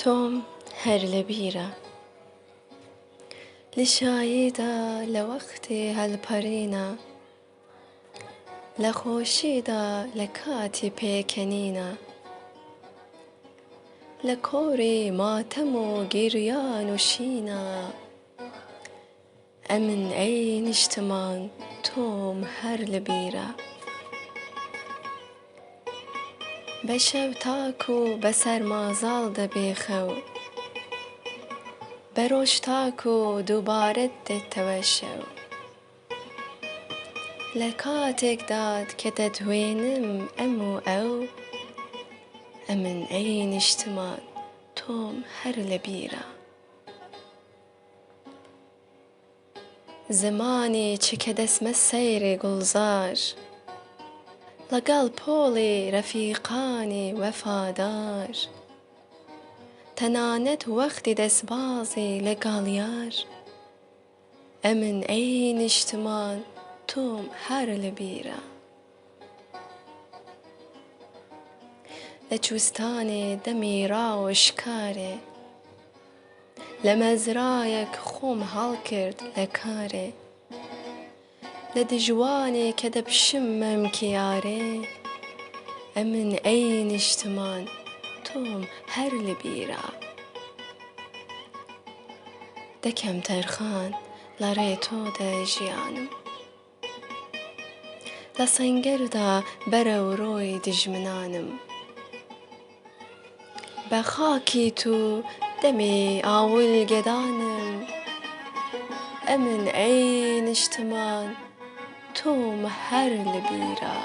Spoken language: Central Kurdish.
تۆم هەر لە بیرە. لە شاییدا لە وەختی هەڵپەڕینە. لە خۆشیدا لە کاتی پێکەنینە. لە کۆڕی ماتەم و گریان و شینە. ئەمن ئەی نیشتمان تۆم هەر لە بیرە. بە شەو تاکو بە سەرما زاڵ دەبێ خەو. بە ڕۆژ تاکو دووبارەت دێتەوە شەو. لە کاتێکدا کە دەتوێنم ئەم و ئەو. ئەمن ئەی نیشتمان تۆم هەر لە بیرە. زمانی چ کە دەچمە سەیری گوڵزار. لەگەڵ پۆڵی ڕەفیقانی وەفادار. تەنانەت وەختی دەستبازی لەگەڵ یار. ئەمن ئەی نیشتمان تۆم هەر لە بیرە. لە چوستانی دەمی ڕاو و شکارێ. لە مەزرایەک خۆم هەڵکرد لە کارێ. لە دژوانێ کە دەپشم مەمکی یارێ. ئەمن ئەی نیشتمان تۆم هەر لە بیرە. دەکەم تەرخان لە ڕێ تۆ دە ژیانم. لە سەنگەردا بەرەو ڕووی دوژمنانم. بە خاکی تو دەمی ئاولگەدانم. ئەمن ئەی نیشتمان تۆم هەر لە بیرە.